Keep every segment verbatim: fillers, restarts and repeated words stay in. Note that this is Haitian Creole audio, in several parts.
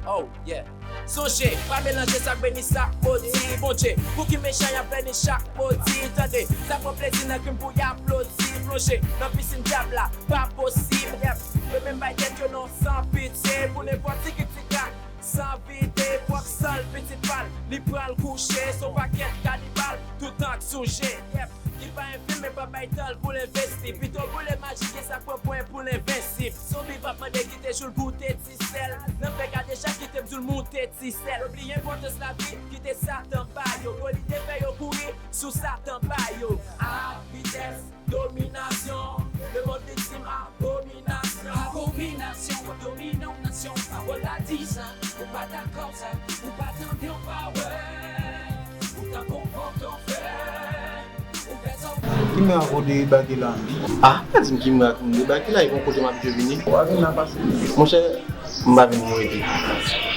Oh, yeah. Sonje, pa melanje sa k beni, sa k modi. Bondye, pou ki mechan y ap beni chak modi. Tande, sa pran plezi nan krim pou y aplodi. Plonje nan pisin dyab la, pa posib. Yep. Yo menm bay tèt yo non san pitye. Pou nenpòt ti kit ti krak, san vide, pwòp san l pitit pa l, li pran l kouche. Se yon pakèt kanibal, toutan k souje. Yep. Ki pa enfim, men pa bay tan l pou l envesti. Pito boule majik, gen sa k pran pwen pou l envensib. Zonbi p ap mande kite jou l goute ti sèl. Nan fè gade chak kite m di l moute ti sèl. Yo bliye enpòtans lavi, kite Satan ba yo. Gwo lide fè yo kouri sou Satan ba yo. Ak vitès, dominasyon. Lemonn viktim, abominasyon. Abominasyon, w ap domine yon nasyon. Pawòl la di sa, ou pa dakò sa, ou pa tande yon pawòl. Ou tankou yon pòtofèy. Ou fè sa w pa. Ki mè a kote debake la? Ah, pa di m ki mè a kote debake la, e gon kote m abitye vini. W a vin la pase. Monchè, m pa vin pou rete.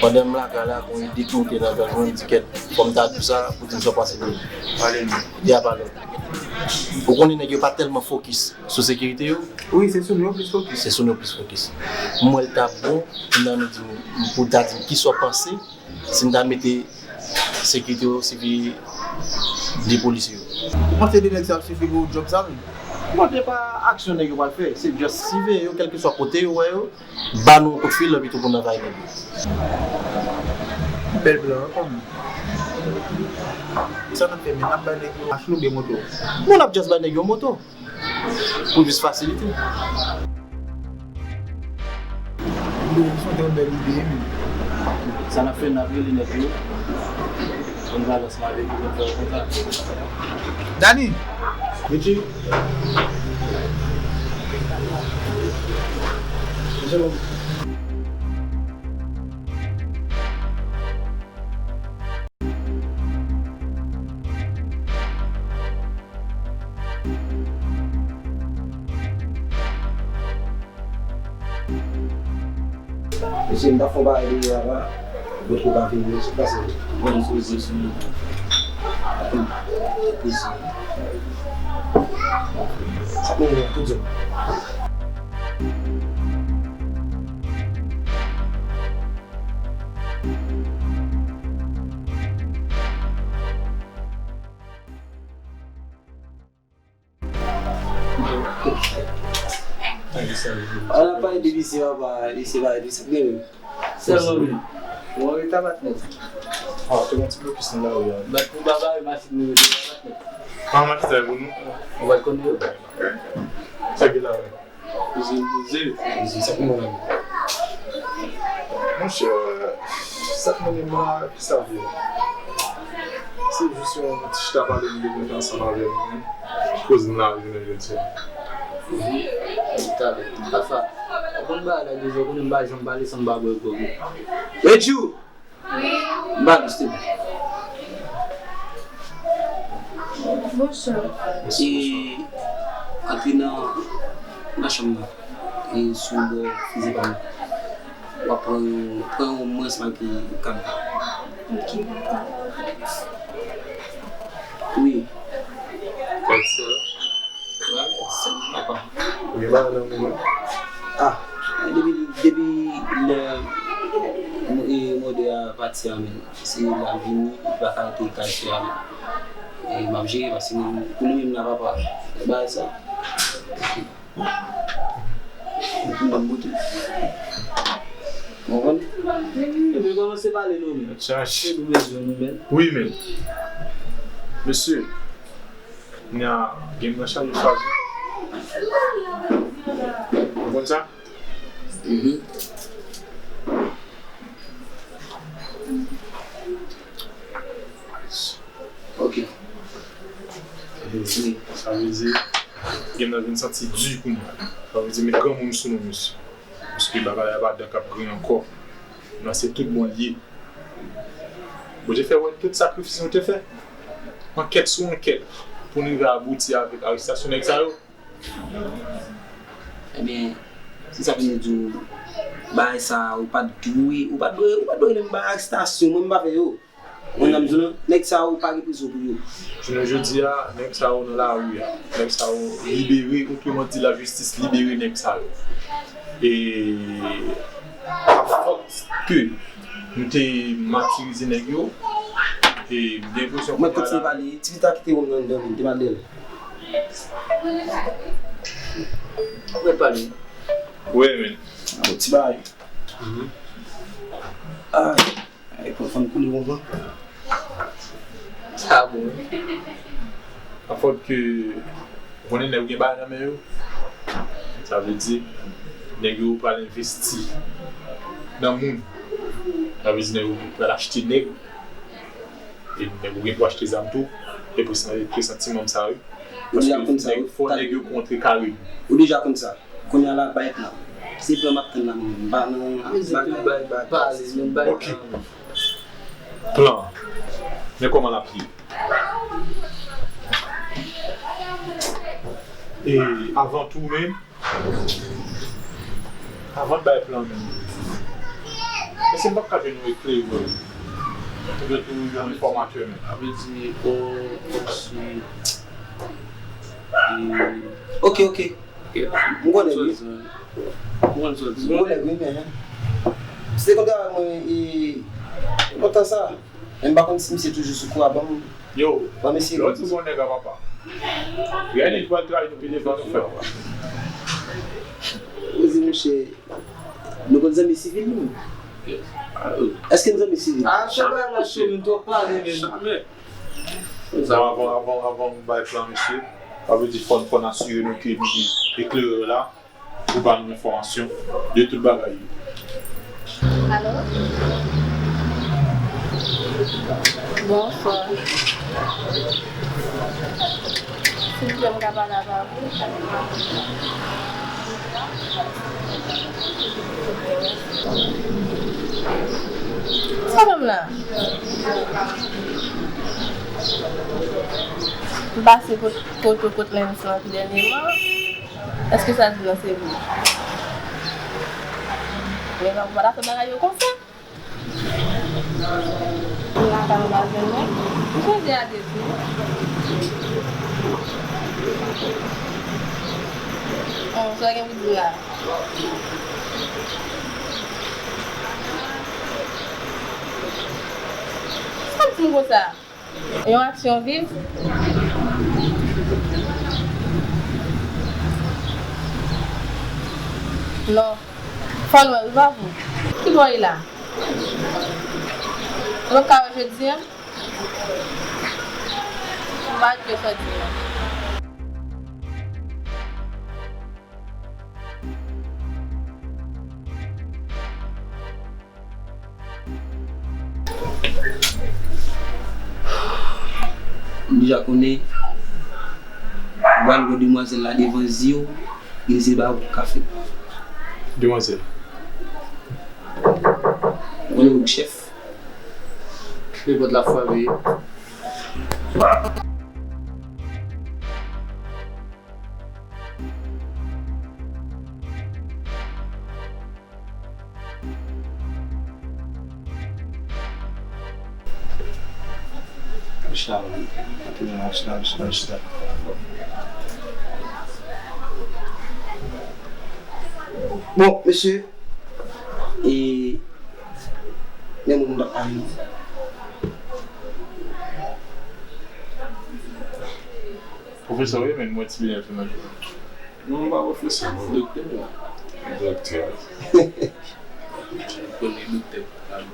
Pandan m lakay la, gon ide ki moute nan gòj mwen, m di kèt, fò m ta di w sa, pou di m sa w pase de. Pale m. Di a pale. Ou konnen nèg yo pa tèlman fokis sou sekirite yo. Wi, se sou nou yo plis fokis. Se sou nou yo plis fokis. M wè l t ap bon, pou n ta di, pou ta di m kisa w panse, si n ta mete sekirite yo sifi de polisye yo. Ou panse de nèg sa ap sifi pou djòb sa menm? Bon, se pa aksyon nèg yo pral fè, se just siveye yo, kèlkeswa kote yo wè yo, ba nou yon kout fil, anpi tou pou n anvayi nèg yo. Bèl plan, wi, fanmi. Sa n ap fè menm, n ap bay nèg yo mach nou oubyen moto? Bon, n ap just bay nèg yo moto. Pou plis fasilite. Ide, se yon trè bèl ide, wi. Sa n ap fè, n ap rele nèg yo. Pou n pale ansanm avèk yo, pou n fè yon kontak. Dani! Richie! Richie, bon. Mesye, m t ap fè yon bagay deyò a la, lòt ou pa vini, sa k pase? Bon, m sou rezo sou nou. Sa k mennen tout zòn? An ap pale de misye, papa, misye pale de sa k gen menm. Sèlman wi. Mwen rete a bat nèt. Ah, te gon ti blokis nan lari a. Bat pou baba e machin nou rete a bat nèt. Ah, machin sa e pou nou? Ou pa t konnen yo? Sa gen la menm? Monchè, sa k mennen m la, ki sa vle? Se jis yon ti chita pale m te kontan ansanm avè m, koze m lavi jounen jodi a. Talè, Tafa, ou konn bagay la deja, ou konnen m pa janm pale san m pa ba w gòg. Edjou! M pa dous, te. Bonswa. E antre nan, nan chanm nan. E sou bò fizik pa m. W ap pran yon, pran yon omwen smak e kad. Ok, dakò. Wi. Kèk sè. Wa, sè m papa. Ou gen bagay nan men w? Ah, depi, depi lè mo-, e, mòde a pati a menm, se la vini, li pa ka rete kay sè a menm. E m ap jere paske pou li menm la papa, bagay sa. Ou konprann? Ebyen kòmanse pale non men. Chache. Se nou bezwen nou menm. Wi men. Mesye, nya gen nan chaje chaje. Ou konn sa? Mhm. Ok. Sa vle di, gen nan vin santi di kounye a. Sa vle di, met granmoun sou nou, mesye. Paske bagay la pa dan k ap griyen ankò. Nan se tout bon l ye. Bondye fè wè tout sakrifis nou te fè. Ankèt sou ankèt. Pou nou rive abouti avèk arestasyon nèg sa yo. Ebyen, se sa vin di w, bagay sa, ou pa t dwe, ou pa t dwe, ou pa t dwe menm bay arestasyon, mwen m pa fè yo. Ou konn sa m di w lan? Nèg sa yo pa gen prizon pou yo. Jounen jodi a, nèg sa yo nan lari a. Nèg sa yo libere, otreman di lajistis libere nèg sa yo. E pa fòt ke Nou te matirize nèg yo. E m gen enpresyon mwen kounye a kontinye la pale, ti pita kite wonm nan dòmi, m te pale l. Mwen pale. Wi, men. Yon ti bagay. Ay, ay, pou fann koule konsa. Sa bon. Afòt ke ou konnen nèg yo gen bagay nan men yo. Sa vle di, nèg yo pral envesti nan moun. Sa vle di, nèg yo pral achte nèg. E nèg yo gen pou achte zam tou. E pou san-, pou santiman sa, wi. Ou deja konn sa, wi. Paske fò nèg yo kontre kare nou. Ou deja konn sa. Kounye a la, bay plan. Se plan m ap tann la, mwen. M pa nan bagay. Pale, men bay plan. Ok. Plan. Men kòman l ap ye. E avan tou menm, avan n bay plan menm, èske m p ap ka jwenn yon eklerè? Oubyen tou yon enfòmatè menm? Sa vle di, o, kòmsi, e, ok, ok. Ok. M konnen, wi. M konnen sa w di. M konnen, wi, men se te konn travay mwen, e, lontan sa. Men m pa konn si misye toujou sou kou a, ban m, yo, ban m eseye. Lè w di bon nèg a papa. Gade nèg ki pral travay depi devan nou fè. Ou di, monchè, nou konn zanmi sivil, nou? Èske n zanmi sivil? A, chak bagay la cho, nou twò pale, men. Jamè. Bon, avan, avan, avan nou bay plan, mesye, sa vle di fò n, fò n asire nou ke nou gen eklerè la pou ba nou enfòmasyon de tout bagay yo. Alo? Bonswa. Silvouplè, m ka pale avè w? Sa menm la? M pase kot, kot, kot Lens lan tou dènyèman. Èske sa di lan se vre? Men ou pa ta fè bagay yo konsa. Lakay ou pa jwenn mwen? M sonje a depi. Bon, sa gen pou di la? Sa m di m konsa? Yon aksyon viv? Non. Fò n wè, wi, pa vre? Ki bò li la? Nou p ka wè jodi a? Malgre sa w di a. M deja konnen, ou pral wè demwazèl la devan zye w, li se ba ou kafe. Demwazèl. Ou konnen ou chèf. Nenpòt la frape. Chita, wi. Antre nan chita, chita, chita. Bon, mesye, e, men moun m t ap pale. Pwofesè, wi, men mwen ti byen fè nan. Non, m pa pwofesè, non. Doktè, wi. Doktè. Konnen doktè.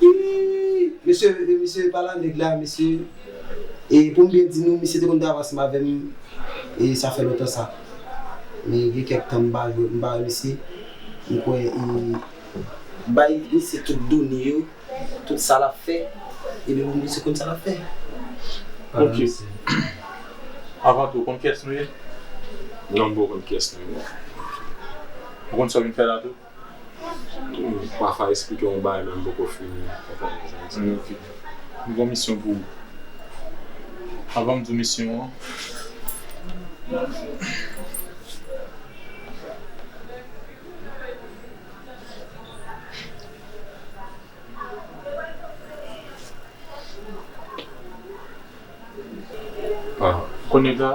Ii, mesye, mesye, pa la nèg la, mesye. E pou m byen di nou, misye te konn travay ansanm avè m, e sa fè lontan sa. Men gen kèk tan m pa, m pa wè misye. M kwè, e, bay misye tout done yo, tout sa l ap fè, epi pou misye konn sa l ap fè. Ok. Avan tou, ou konn kiyès nou ye? Non, m poko konn kiyès nou ye. Ou konn sa w vin fè la tou? Pafwa esplike yon bagay, men m poko fini konprann sa w di. Ok. M gen yon misyon pou ou. Avan m di w misyon an, ah, konnen sa.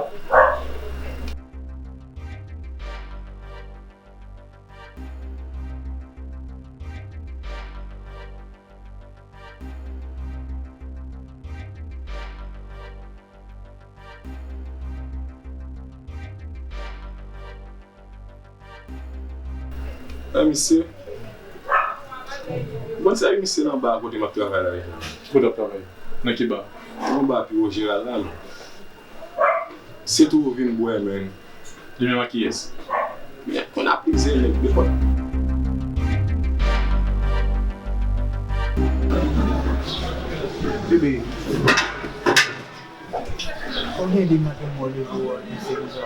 Sa misye. Bon, sa misye nan ba kote m ap travay la deja. Kote w ap travay? Nan ki ba? Yon ba pi wo jeneral la, non. Se tou vin bwè, men. Li menm ak kiyès? Men, konn apize nèg, nenpòt. Bebe. Konbyen de maten mwen leve w ap di se konsa?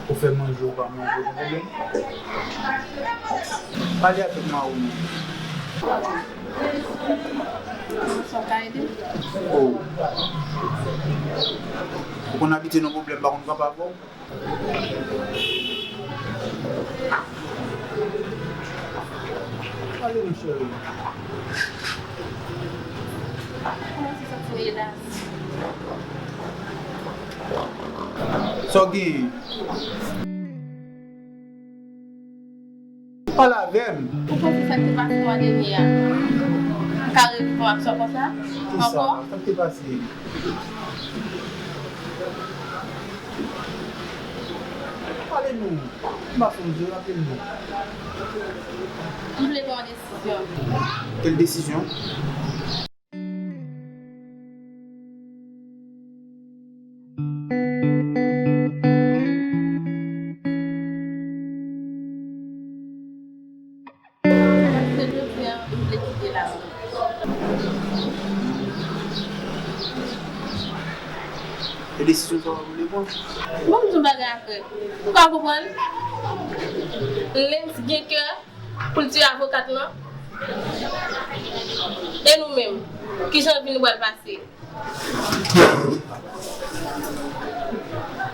Ou fè manje, ou pa manje, ou gen pwoblèm? Pale avèk mari w non. Sa w ka ede m? Oh. Ou konn abitye nan pwoblèm, m pa konn kanpe avè w. Pale non, cheri. Kòman w santi w ye la? Sa w genyen? Pale avè m. Ou panse sa k te pase mwa dènye a ka reviv yon aksyon konsa ankò? Kisa? Sa k te pase? Pale non. M pa sonje, raple m non. M vle pran yon desizyon. Kèl desizyon? Se jodi a, m vle kite la. E desizyon sa w vle pran? Bon, m di yon bagay apre. Ou ka konprann? Lens gen kè pou l tiye avokat lan? E nou menm? Kijan vin pral pase?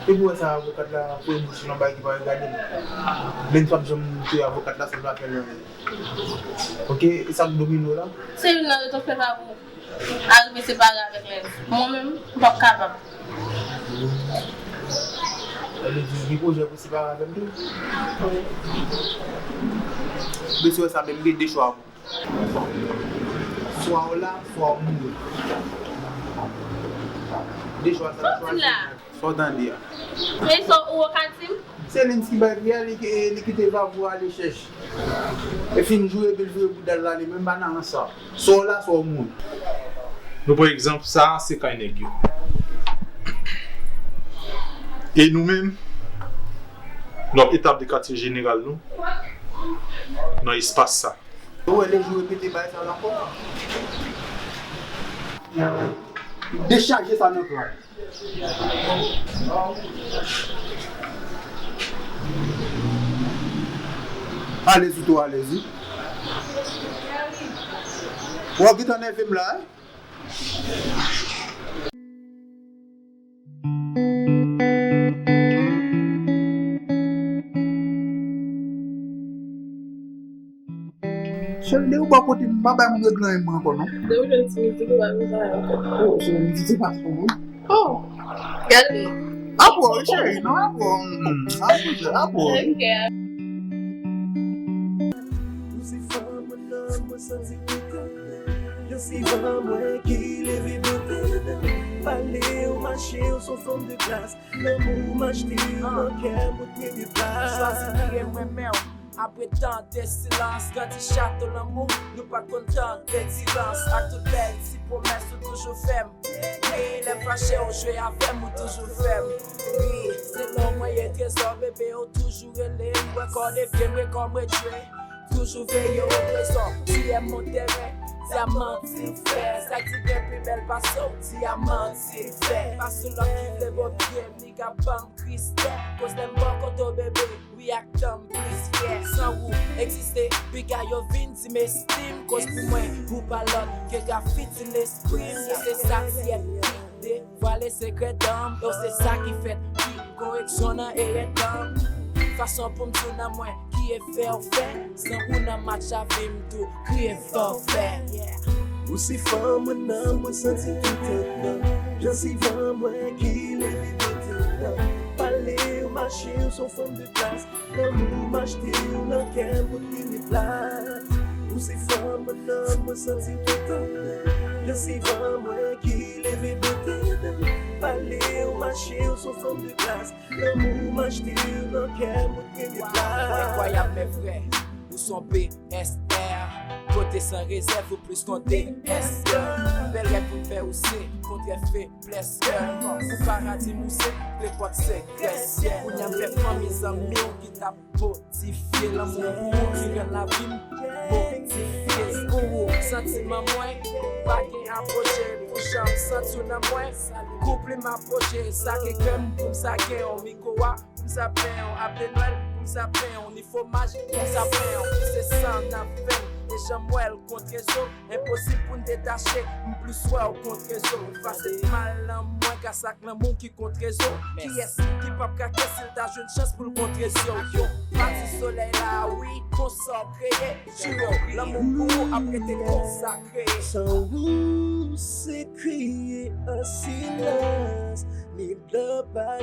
Epi w wè sa avokat la ap voye bouch li nan bagay ki pa regade l. Lens p ap janm touye avokat la san l pa fè l anyen. Ok, e sa k domine w la? Se youn nan rezon k fè pa pou arive separe avèk Lens. Mwen menm, m p ap kapab. Sa vle di, gen pwojè pou separe avè m tou? Wi. Mesye, w wè sa menm, gen de chwa pou ou. Swa w la, swa w mouri. De chwa sa w chwazi. Sa w tande a. Men sa w ka di m? Se Lens ki bay pri a, li, li kite Vavo ale chèche. E fin joure epi l vire bouda l ale, men m pa nan rans sa. Swa w la, swa w mouri. Nou pran egzanp, sa a se kay nèg yo. E nou menm, nou ap etabli katye jeneral nou nan espas sa. Ou wè, lè jou repete bagay sa la ankò. Dechaje sa nan kran. Alèz, ou twò alèz, wi. Ou gentan nève m la, wi. Cheri, depi w bò kote m, pa bay moun regle anyen mwen ankò, non. Depi w jwenn ti mizik, ou pa bezwen anyen ankò. Oh, se yon mizik, se pa son, non. Oh, gade. Apre w, wi, cheri, non, apre w, mm, apre w, apre w. Ok. Ou se fanm nan, mwen santi ki tande. Jan sivan mwen ki leve maten nan. Pale w, mache w, se yon fanm de klas. Lanmou m achte w nan kè m, ou te de plas. Chwazi kriye m renmen w. Apre tan de silans, grandi chato lanmou, nou pa t konn tan de silans. Ak tout bèl ti pwomès ou toujou fè m. Wi, lè m fache w jwe avè m, ou toujou fè m. Wi, se lè w mwen ye trezò, bebe, ou toujou rele m. Wè kò de pye m, wè kò m retire. Toujou veye w trezò, ti M mon teren. Dyaman ti fè, sa ki gen pi bèl pase w, dyaman ti fè. Pa sou lòt ki vle bò pye m, li ka ban m kristè. Koz lè m bò kote w, bebe, wi ak tan m plis fyè. San ou egziste, piga yo vin di m estim. Koz pou mwen, ou pa lòt ke grafiti lespri m. Se sa ki èd ki devwale sekrè dan m. Yo se sa ki fèt, wi, koreksyon nan erè dan m. Fason pou m di w nan mwen, ki efè w fè. San ou nan match a vi m tou, kriye fòfè. Yeah. Ou se fanm mwen nan, mwen santi tout anndan. Jan sivan mwen ki leve maten nan. Pale w, mache w, se yon fanm de klas. Lanmou m achte w nan kè m, ou te de plas. Ou se fanm mwen nan, mwen santi tout anndan. Jan sivan mwen ki leve maten nan. Pale w, mache w, se yon fanm de klas. Lanmou m achte w nan kè m, ou te de plas. Enkwayab, men vrè. Ou Son B S R, kote san rezèv ou plis konte S R. Bèl rèv pou m fè ou se kontrè feblès kè. Ou paradi m ou se klepòt sekrè syèl. Kounye a m fè fanmi zanmi w ki t ap modifye lanmou pou ou ki rann lavi m modifye. Pou ou, santiman mwen pa gen apwoche, pou jan m santi w nan mwen. Kou plim apwoche, sake kè m pou m sake w. Mikwo a pou m sape w, ap de nwèl pou m sape w, ni fwomaj pou m sape w. Se san nan venn, e jan m wè l kont rezo. Enposib pou n detache, m plis wè w kont rezo. Faset mal nan mwen, gras ak lanmou ki kont rezo. Kiyès ki p ap krake si l ta jwenn chans pou l kont rezo? Yon pati solèy la, wi, konsa w kreye. Jure w, lanmou pou ou ap rete konsa kreye. San ou se kriye an silans. Ni dlo pa